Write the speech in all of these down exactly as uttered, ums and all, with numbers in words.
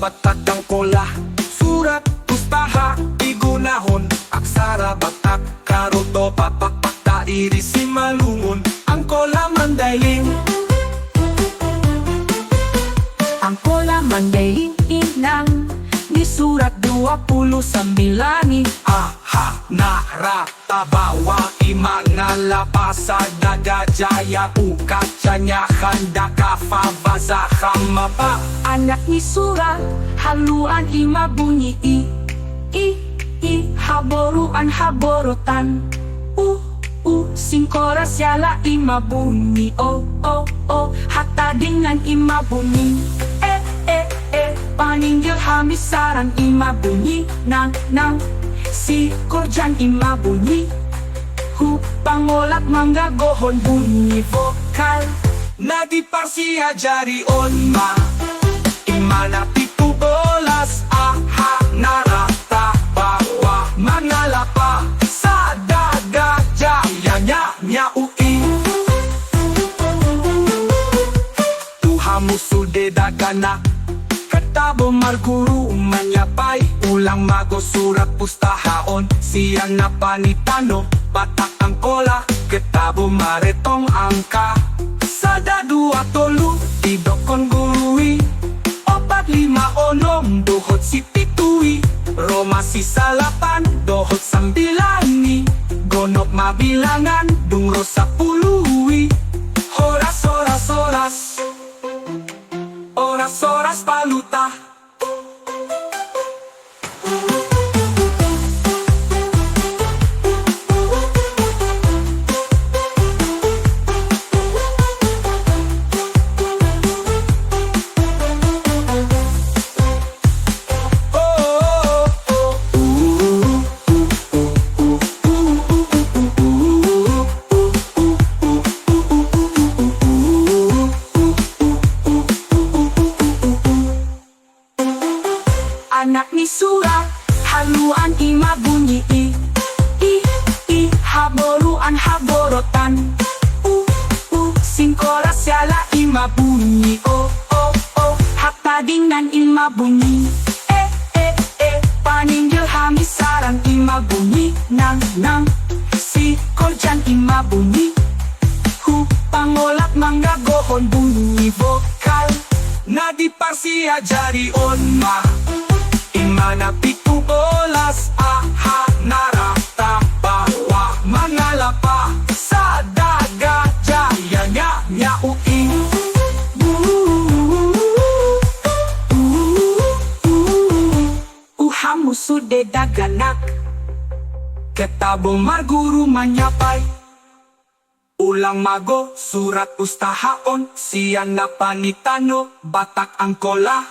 Batak Angkola, surat pustaha, pigunahon aksara Batak, karoto papakpakta iri si malungun, Angkola Mandailing. Angkola Mandailing inang, di surat dua puluh sambilan i. Aha, nara tabawa i mangalapa sa daga jaya ukat janya handa ka fabaza ha mapa. Anak ni sura, haluan i mabunyi i, i, i, haboruan haborotan. U, u, singkoras yala i mabunyi o, o, o, hatadingan i mabunyi e, e, e, paninggil hamisaran i mabunyi nang, nang, si korjan i mabunyi hu, pangolat manggagohon bunyi vokal. Na di parsiajari on ma i mana pitu bolas, aha, nara tabawa mangalapa sa daga jaya nya, nya u i. Tu hamu sude daganak, ketabo marguru manyapay, ulang mago surat pustaha on, sian na panitano, Batak Angkola, ketabo maretong angka, sada dua tolu, didokon guru i, opat lima onom, dohot si pitu i, roma sisa lapan, dohot sambilan i, gonop mabilangan, dung ro sapuluh i, horas, horas, horas. Oras-oras paluta. Anak ni sura, haluan i mabunyi i, i, i, haboruan haborotan. U, u, singkoras yala i mabunyi o, o, o, hatadingan i mabunyi e, e, e, paninggil hamisaran i mabunyi nang, nang, si korjan i mabunyi hu, pangolat manggagohon bunyi vokal. Na di parsiajari on ma i mana pitu bolas, aha, nara tabawa mangalapa sa daga jaya nya, nya u i. U hamu sude daganak, ketabo marguru manyapay, ulang mago surat pustaha on, sian na panitano, Batak Angkola,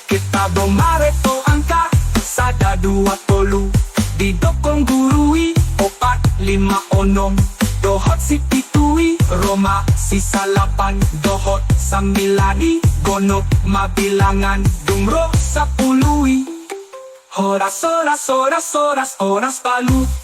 ketabo maretong angka, sada dua tolu, didokon guru i, opat lima onom, dohot si pitu i, roma sisa lapan, dohot sambilan i, gonop mabilangan, dung ro sapuluh i. Horas, horas, horas, horas, oras paluta.